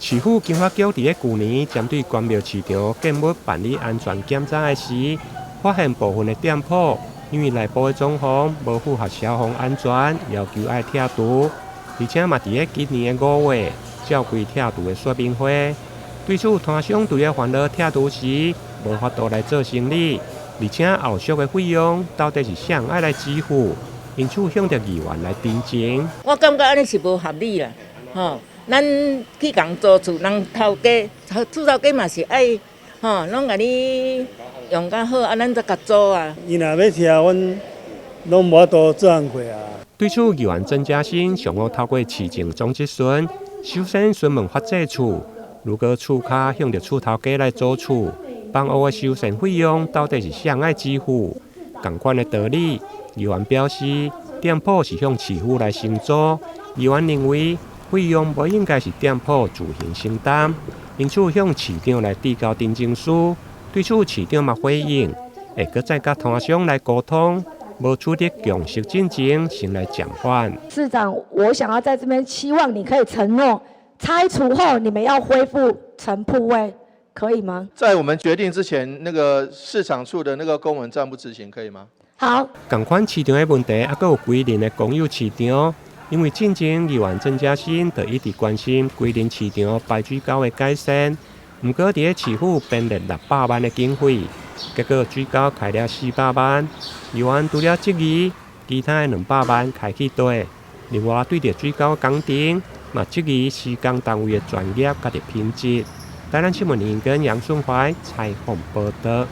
市府經發局佇咧舊年針對關廟市場建物辦理安全檢查的時，發現部分的店鋪因為內部的裝潢無符合消防安全，要求愛拆除。而且嘛佇咧今年的5月召開拆除的說明會。對此，攤商佇咧煩惱拆除時無法度來做生理，而且後續的費用到底是誰愛來支付？因此向著議員來陳情。我感覺按呢是無合理啦，吼！咱去共租厝，人頭家，厝頭家嘛是愛，吼，攏共你用較好，啊，咱才共租啊。伊若欲拆，阮攏無法度做工課啊。對此，議員曾佳馨上午透過市政總質詢，首先詢問發債處，如果厝跤向著厝頭家來租厝，房屋的修繕費用到底是誰愛支付？仝款的道理，議員表示，店鋪是向市府來承租，議員認為費用無應該是店鋪自行承擔，因此向市長來遞交陳情書。對此，市長嘛回應，會閣再佮攤商來溝通，無取得共識進前，先來暫緩。市長，我想要在這邊期望你可以承諾，拆除後你們要恢復成鋪位，可以嗎？在我們決定之前，那個市場處的那個公文暫不執行，可以嗎？好。仝款市場的問題，猶閣有龜林的公有市場，因為進前議員曾佳馨就一直關心龜林市場排水溝的改善，毋過佇咧市府編列600萬的經費，結果水溝開了400萬，議員除了質疑其他的200萬開去佗，另外對著水溝工程嘛質疑施工單位的專業佮著品質。台南新聞林跟楊順懷採訪報導。